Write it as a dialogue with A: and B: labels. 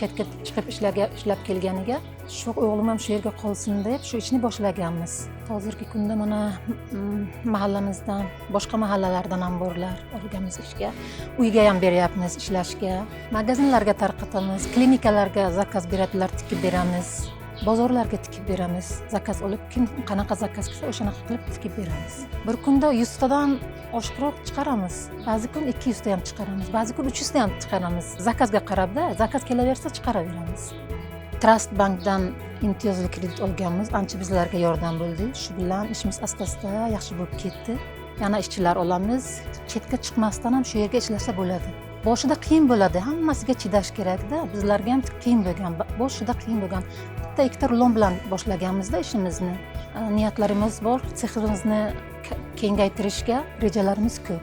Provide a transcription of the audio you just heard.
A: Chetga chiqib ishlab kelganiga, shu o'g'lim ham shu yerga qolsin deb shu ishni boshlaganmiz. Hozirgi kunda mana mahallamizdan, boshqa mahallalardan ham borlar, olganmiz ishga. Uyga ham beryapmiz ishlashga, magazinlarga tarqatamiz, klinikalarga zakaz beradilar, tikib beramiz, bozorlarga tikib beramiz. Zakaz olib, kim qanaqa zakaz qilsa, o'shanaqa qilib tikib beramiz. Bir kunda 100 tadan oshiqroq chiqaramiz, ba'zi kun 200 ta ham chiqaramiz, ba'zi kun 300 ta ham chiqaramiz. Zakazga qarabda, zakaz kelaversa, chiqaraveramiz. Trust bankdan imtiyozli kredit olganmiz, ancha bizlarga yordam bo'ldi. Shu bilan ishimiz asta asta yaxshi bo'lib ketdi. Yana ishchilar olamiz. Chetga chiqmasdan ham shu yerga ishlasa bo'ladi. Boshida qiyin bo'ladi, hammasiga chidash kerakda. Bizlarga ham qiyin bo'lgan, boshida qiyin bo'lgan. Bitta ikkita rulon bilan boshlaganmizda ishimizni. Niyatlarimiz bor, seximizni kengaytirishga rejalarimiz ko'p.